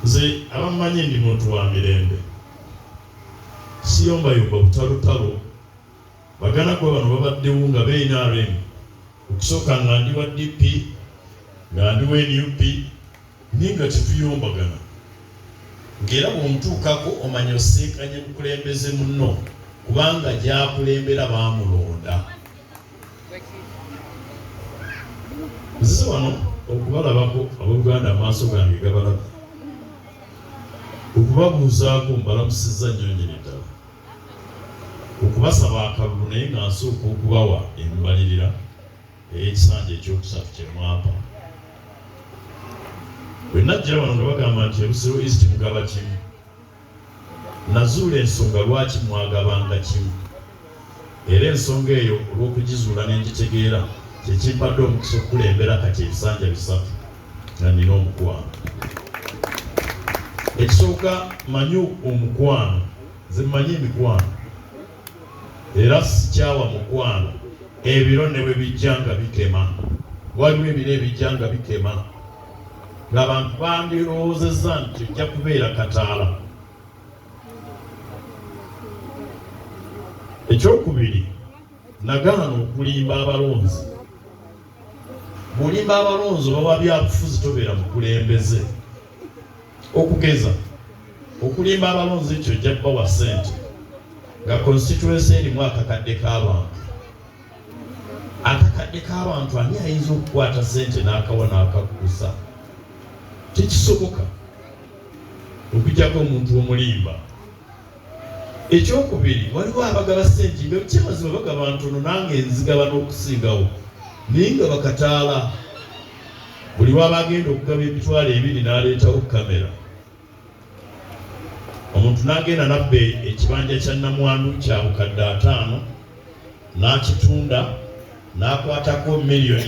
Nze abamanyi ndi muntu wa mirembe, siyombayomba butalotalo. Baganagwa bano babaddewo nga be NRM, okusooka nga ndi wa DP, nga ndi wa NUP, naye nga tetuyombagana, ng'era bw'omutuukako omanya osinkanye mukulembeze munno, kubanga gy'akulembera baamulonda. Nzize wano okubalabako abooluganda, amaaso gange gabalaba, okubabuuzaako. Mbalamusizza nnyo nnyini ddala, okubasaba akalulu, naye nga nsooka okubawa embalirira ey'ekisanja ekyokusatu kye mwampa. Bwe najjira wano nga bagamba nti e Busiro East mugaba kimu, nazuula ensonga lwaki mwagabanga kimu, era ensonga eyo olw'okugizuula ne ngitegeera kye kimpadde omukisa okukulembera kati ebisanja 3 nga nina omukwano. Ekisooka, manyi omukwano, nze mmanyi emikwano era sikyawa mukwano. Ebiro ne bwe bijja nga bikema, waliwo ebiro ebijja nga bikema ng'abantu bandirowoozezza nti ojja kubeera kataala. Ekyokubiri, nagaana okulimba abalonzi. Bw'olimba abalonzi oba wa byabufuzi, tobeera mukulembeze. Okugeza, okulimba abalonzi nti ojja kubawa ssente nga constituency erimu akakadde k'abantu. Akakadde k'abantu, ani ayinza okukwata ssente n'akawa n'akakkusa? Tekisoboka, okuggyako omuntu omulimba. Ekyokubiri, waliwo abagaba ssente nga kyamazima bagaba ntono, nange nzigaba n'okusingawo, naye nga bakataala. Buli waba agenda okugaba 20,000 n'aleetawo kamera, omuntu n'agenda nabba ekibanja kya namwandu kya 500,000 n'akitunda, n'akwatako 1 million,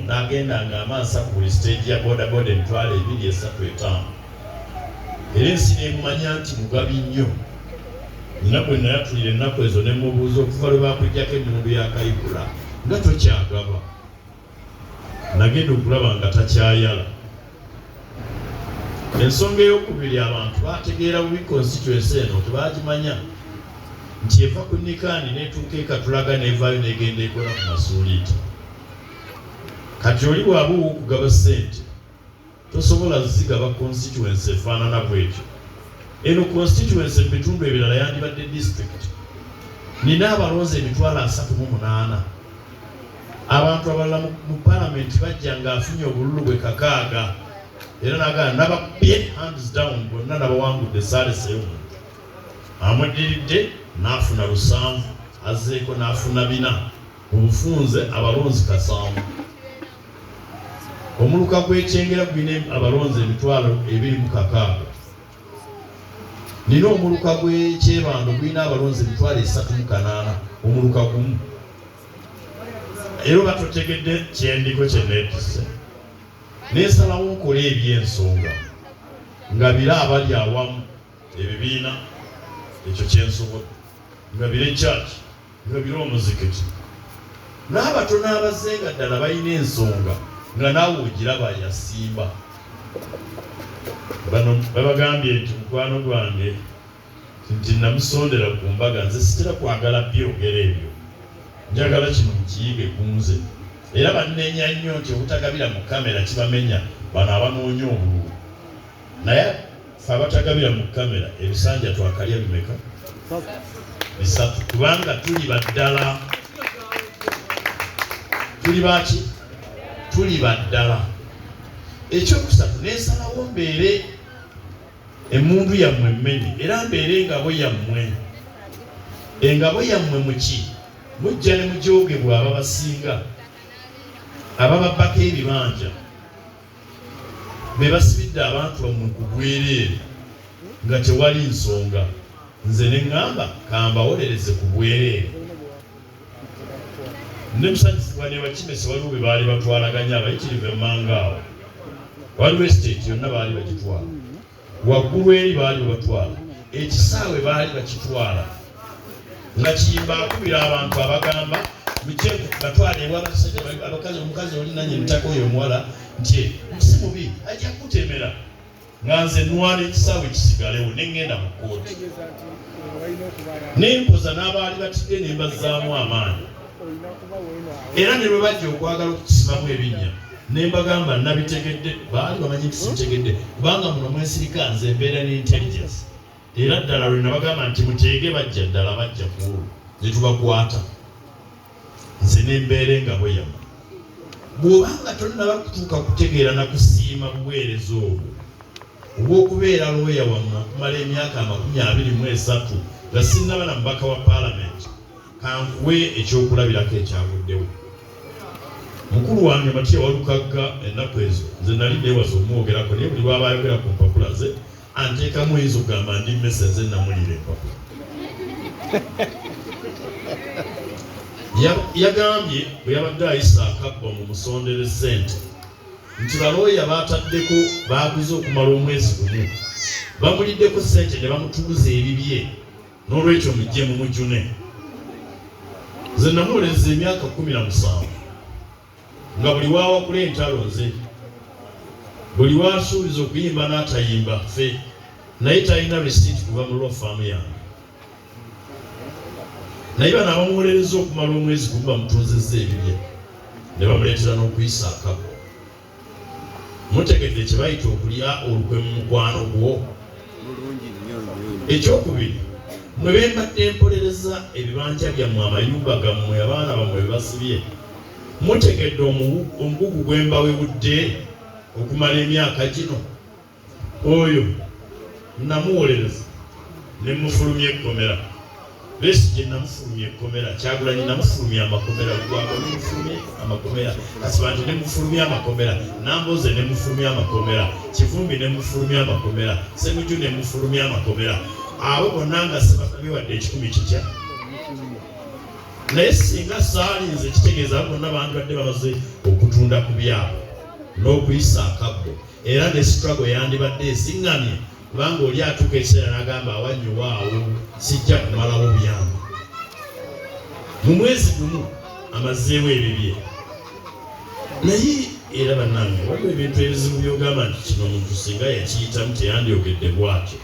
n'agenda ng'amansa ku buli siteegi ya bodaboda 20,000, 3,000, 5,000, era ensi n'emumanya nti mugabi nnyo. Nina gwe nayatulira ennaku ezo ne mubuuza, okuva lwe bakugjako emmundu ya Kayihura nga tokyagaba? Nagenda okulaba nga takyayala. Ensonga eyokubiri, abantu bategeera bubi constituency eno, tebagimanya nti eva ku Nikaani netuuka e Katulaga, nevaayo negenda ekola ku Masuuliita. Kati oli bw'aba ow'okugaba ssente, tosobola zigaba constituency efaanana bwetyo. Eno constituency mu bitundu ebirala yandibadde district. Nina abalonzi 38,000. Abantu abalala mu palamenti bajja ng'afunye obululu bwe kakaaga, era nagala nabakubye hands down bonna, nabawangudde, saaleseyo muntu amuddiridde, n'afuna lusanvu, azzeeko n'afuna bina. Mu bufunze abalonzi kasanvu. Omuluka gw'ekyengera gulina abalonzi 26,000. Nina omuluka gw'ekyebando gulina abalonzi 38,000, omuluka gumu. Era oba totegedde kyendiko kyeneetisse, nensalawo nkola ebyensonga nga bira abali awamu, ebibiina, ekyo kyensobodde, nga bira ekyaki, nga bira omuzikiti n'abatono abazze nga ddala balina ensonga nga naawe ogiraba yasimba. Bano babagambye nti mukwano gwange nti namusondera ku mbaga. Nze sitera kwagala byogera ebyo, njagala kino mukiyige ku nze. Era bannenya nnyo nti obutagabira mu kamera kibamenya, bano abanoonya obululu, naye fe abatagabira mu kamera ebisanja twakalya bimeka? 3, kubanga tuli baddala. Tuli baki? Tuli baddala. Ekyokusatu, nensalawo mbeere emmundu yammwe emmenye, era mbeere engabo yammwe. Engabo yammwe muki? Mujja ne mujoogebwa ababasinga, abababbako ebibanja, be basibidde abantu bammwe ku bwereere nga tewali nsonga. Nze ne ŋŋamba kambawolereze ku bwereere. Ne musanyufu ne bakimese, waliwo bwe baali batwalaganya abayitirivu emmanga awo, waliwo estate yonna baali bagitwala, waggulu eri baali babatwala, ekisaawe baali bakitwala, nga Kiyimba akubira abantu abagamba batwala ewa abasajja, abakazi, omukazi oli nanye mutaka oyo omuwala nti si mubi, ajja kutemera. Nga nze nwana ekisaawe kisigalewo ne ŋŋenda mu kkooti ne mpoza n'abaali batidde ne mbazzaamu amaanyi, era ne lwe bajja okwagala okukisibamu ebinnya ne mbagamba nabitegedde. Baali bamanyi nti sibitegedde, kubanga muno mwensirika nze mbeera ne intelligence. Era ddala lwe nabagamba nti muteege, bajja ddala bajja ku olwo ne tubakwata, nze ne mbeera engabo yammwe. Bw'oba nga tonnaba kutuuka kutegeera na kusiima buweereza obwo obw'okubeera looya wammwe okumala emyaka 23 nga sinnaba na mubaka wa Palamenti, kankuwe ekyokulabirako ekyaguddewo. Mukulu wange Matia Walukagga ennaku ezo nze nali neewaze okumwogerako, naye buli lw'aba ayogera ku mpapula ze anteekamu oyinza okugamba ndi mmese nze namuliira empapula. Yagambye bwe yabadde ayisa akabbo mu musondere ssente nti balooya baataddeko baaguze okumala omwezi gumu, bamuliddeko ssente ne bamutuuza ebibye, n'olwekyo mujje mumujune. Nze namuwolereza emyaka 17 nga buli waawakula entalo nze, buli waasuubiza okuyimba n'atayimba ffe, naye talina receipt kuva mu law firm yange. Naye bano abamuwolereza okumala omwezi gumu bamutunzizza ebibye ne bamuleetera n'okuyisa akabbo. Mutegedde kye bayita okulya olukwe mu mukwano gwo? Ekyokubiri, mwe bembadde mpolereza ebibanja byammwe, amayumba gammwe, abaana bammwe be basibye, mutegedde omugugu gwe mbawewudde okumala emyaka gino? Oyo namuwolereza ne mufulumya ekkomera. Besigye namufulumya ekkomera, Kyagulanyi namufulumya amakomera, Lukwago ne mufulumya amakomera, Kasibante ne mufulumya amakomera, Nambooze ne mufulumya amakomera, Kivumbi ne mufulumya amakomera, Ssemuju ne mufulumya amakomera. Abo bonna nga sibasabye wadde ekikumi kitya. Naye singa saalinze, kitegeeza abo bonna bandibadde bamaze okutunda ku byabwe n'okuyisa akabbo, era ne struggle yandibadde eziŋŋamye, kubanga oli atuuka ekiseera n'agamba awannyo waawo sijja kumalawo byange. Mu mwezi gumu amazeewo ebibye. Naye era bannange, waliwo ebintu ebizibu by'ogamba nti kino omuntu singa yakiyitamu teyandyogedde bw'atyo.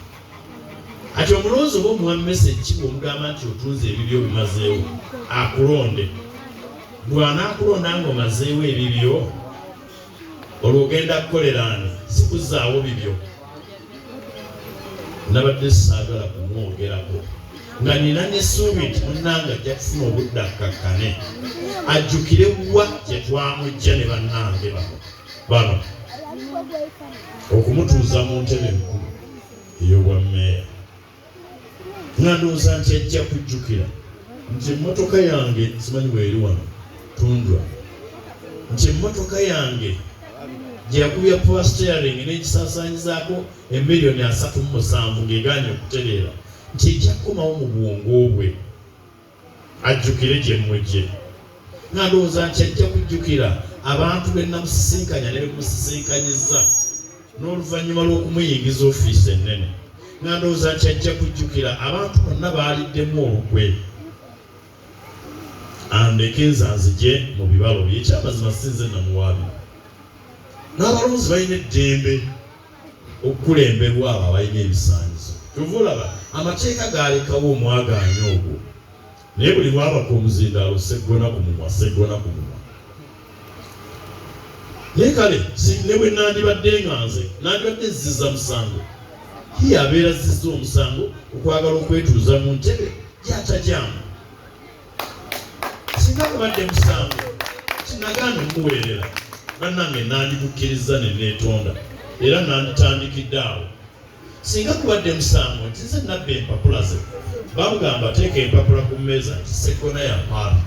Kati omulonzi oba omuwa message ki bw'omugamba nti otunze ebibyo obimazeewo akulonde? Bw'anaakulonda ng'omazeewo ebibyo, olwo ogenda kukolera ani? Si kuzzaawo bibyo. Nabadde saagala kumwogerako nga nina n'essuubi nti munnange ajja kufuna obudde akkakkane ajjukire wa gye twamujja ne bannange bano bano okumutuuza mu ntebe enkulu ey'obwammeeya, nga ndowooza nti ajja kujjukira nti emmotoka yange, simanyi bweri wano Tundra, nti emmotoka yange gye yakubya power steering n'egisaasaanyizaako emiliyoni 37 ng'egaanye okutereera, nti ejja kukomawo mu bwongo bwe ajjukire gye mmujje, nga ndowooza nti ajja kujjukira abantu be namusisinkanya ne bemusisinkanyizza n'oluvannyuma lw'okumuyingiza ofiisi ennene, nga ndowooza nti ajja kujjukira abantu bonna baaliddemu olukwe andeke nze anzigye mu bibalo bye. Ekyamazima si nze namuwaabira, n'abalonzi balina eddembe okukulemberwa abo abalina ebisaanyizo. Kyova olaba amateeka gaalekawo omwagaanya ogwo, naye buli lwabaka omuzindaalo seggona ku mumwa, seggona ku mumwa. Naye kale ne bwe nandibadde nga nze nandibadde nziza musango, ye abeera azizza omusango okwagala okwetuuza mu ntebe gy'atajaamu. Singa gubadde musango kinagaana omuweerera, bannange nandigukkiriza ne neetonda era nanditandikidde awo. Singa gubadde musango nti nze nabba empapula ze, bamugamba teeka empapula ku mmeeza nti Sseggona yampaabye,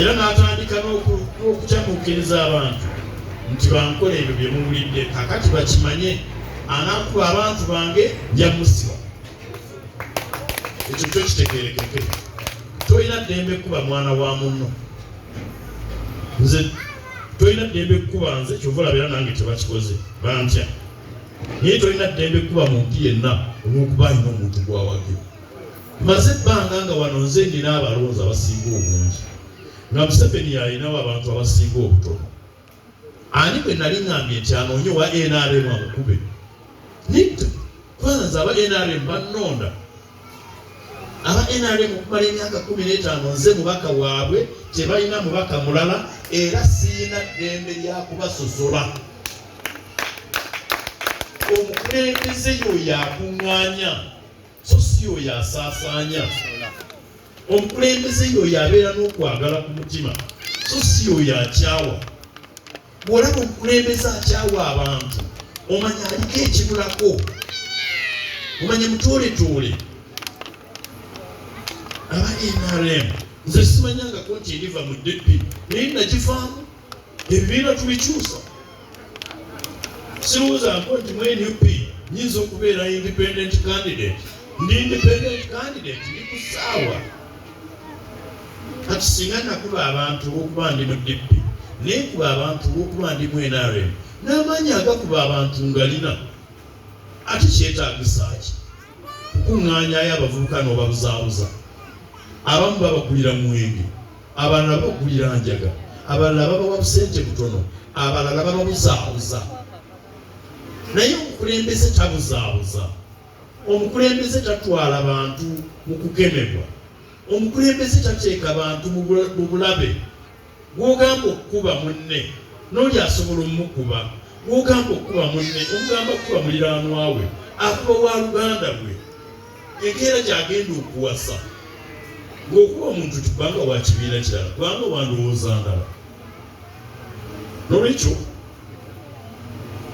era n'atandika n'okukyamuukiriza abantu nti bankola ebyo bye muwulidde, kakati bakimanye anaakuba abantu bange nja musiba. Ekyo kyo kitegeerekeke, tolina ddembe kuba mwana wa munno, nze tolina ddembe kukuba nze, kyova olabira nange tebakikoze bantya, naye tolina ddembe kukuba muntu yenna olw'okuba alina omuntu gw'awagira. Maze ebbanga nga wano nze nina abalonzi abasinga obungi, nga Museveni yalinawo abantu abasinga obutono. Ani gwe nali ŋŋambye nti anoonye owa NRM amukube? Nedda, kwanza nze aba NRM bannonda. Aba NRM okumala emyaka 15 nze mubaka waabwe, tebalina mubaka mulala, era siyina ddembe lya kubasosola. Omukulembeze y'oyo akuŋŋaanya, so si y'oyo asaasaanya. Omukulembeze y'oyo abeera n'okwagala ku mutima, so si y'oyo akyawa. Bw'olaba omukulembeze akyawa abantu, omanya aliko ekibulako, omanya mutooletoole. Aba NRM nze simanyangako nti ndiva mu DP, naye nagivaamu. Ebibiina tubikyusa. Sirowoozaako nti mu NUP nyinza okubeera independent candidate. Ndi independent candidate, ndi ku ssaawa. Kati singa nakuba abantu olw'okuba ndi mu DP, nenkuba abantu olw'okuba ndi mu NRM, n'amaanyi agakuba abantu ngalina, ate kyetaagisa ki kukuŋŋaanyayo abavubuka n'obabuzaabuza? Abamu babagulira mwenge, abalala babagulira njaga, abalala babawa busente butono, abalala bababuzaabuza. Naye omukulembeze tabuzaabuza. Omukulembeze tatwala bantu mu kukemebwa. Omukulembeze tateeka bantu mu bulabe. Gw'ogamba okukuba munne n'oli asobola omukuba. Gw'ogamba okukuba munne omugamba kukuba muliraanwa we, akuba wa luganda lwe. Enkeera gy'agenda okuwasa ng'okuba omuntu ti kubanga wa kibiina kirala, kubanga wa ndowooza ndala. N'olwekyo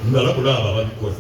mbalabula abo ababikola.